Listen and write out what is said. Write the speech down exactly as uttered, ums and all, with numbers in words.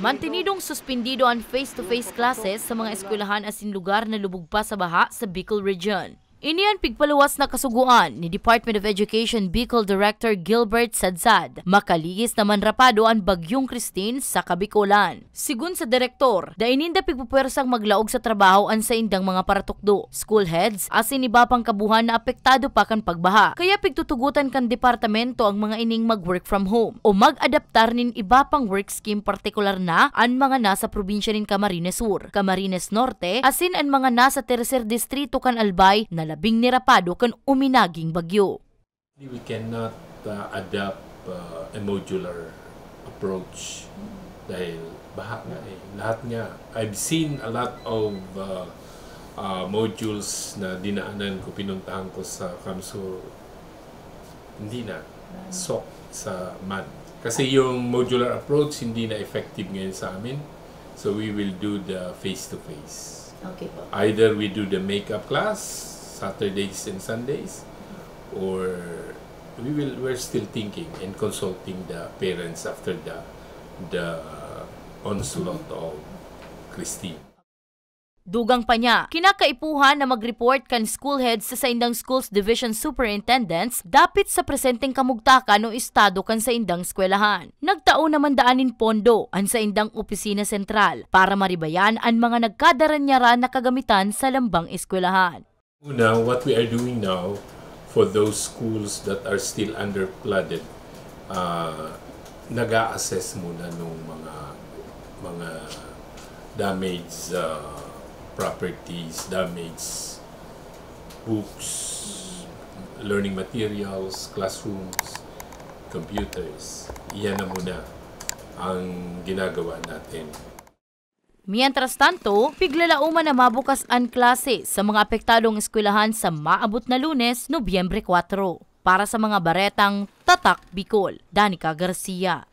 Mantenidong suspindido an face-to-face classes sa mga eskwelahan asin lugar na lubog pa sa baha sa Bicol Region. Ini an pigpaluwas na kasugoan ni Department of Education Bicol Director Gilbert Sadzad. Makalihis na manrapado an Bagyong Christine sa Kabikolan. Sigon sa direktor, dai ninda pigpupwersang maglaog sa trabaho an saindang mga paratukdo, school heads, asin iba pang kabuhan na apektado pa kan pagbaha. Kaya pigtutugotan kan departamento ang mga ining mag-work from home o mag-adaptar nin iba pang work scheme, partikular na an mga nasa probinsya nin Camarines Sur, Camarines Norte, asin an mga nasa tercer distrito kan Albay na labing nirapado kan uminaging bagyo. We cannot, uh, adopt, uh, a modular approach dahil baha nga eh. Lahat nga, I've seen a lot of, uh, uh, modules na dinaanan ko, pinuntahan ko sa CamSur, hindi na. Sok sa mud. Kasi yung modular approach, hindi na effective ngayon sa amin. So we will do the face-to-face. Okay po. Either we do the makeup class Saturdays and Sundays, or we will, we're still thinking and consulting the parents after the the onslaught of Christine. Dugang pa niya, kinakaipuhan na mag-report kan school head sa saindang schools division superintendents dapit sa presenteng kamugtakan o estado kan saindang eskwelahan. Nagtao naman daan nin pondo an saindang opisina sentral para maribayan an mga nagkadaranyaran na kagamitan sa lambang eskwelahan. Una, what we are doing now for those schools that are still under flooded, uh, nag-a-assess muna nung mga mga damage, uh, properties, damage books, learning materials, classrooms, computers. Iyan na muna ang ginagawa natin. Mientras tanto, piglalaoman na mabukas an klase sa mga apektadong eskwelahan sa maabot na Lunes, Nobyembre kwatro. Para sa mga baretang Tatak Bicol, Danica Garcia.